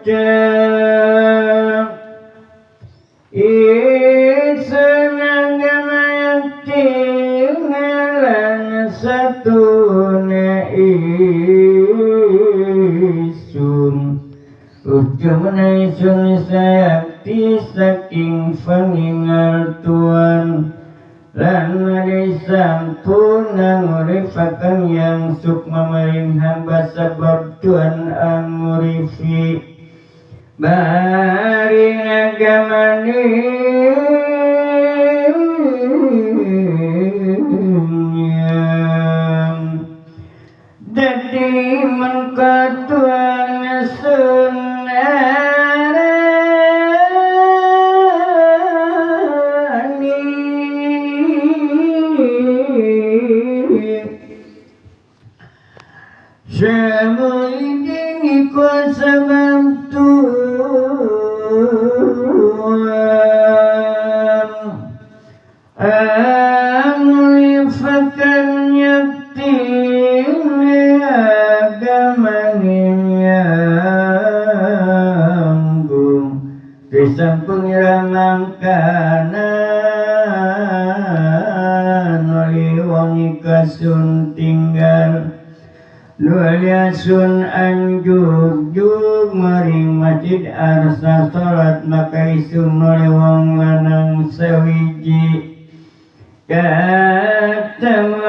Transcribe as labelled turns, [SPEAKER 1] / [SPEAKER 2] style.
[SPEAKER 1] Ucap Isun agama yakti lan satune isun. Ujung isun sayakti saking pengingal Tuhan lan sampun ngurifaken yang sukma maring hamba sebab Tuhan angurifi maring agamane yang dadi mengko Tuhan sun arani Semuanya iku sebab Tuhan Angrifakan yakti agamane nyambung Disampun ramangkanan oleh wong ikasun tinggal Nuliasun anjuk-juk maring masjid arsa salat maka isun oleh wong lanang sewiji. Ketemu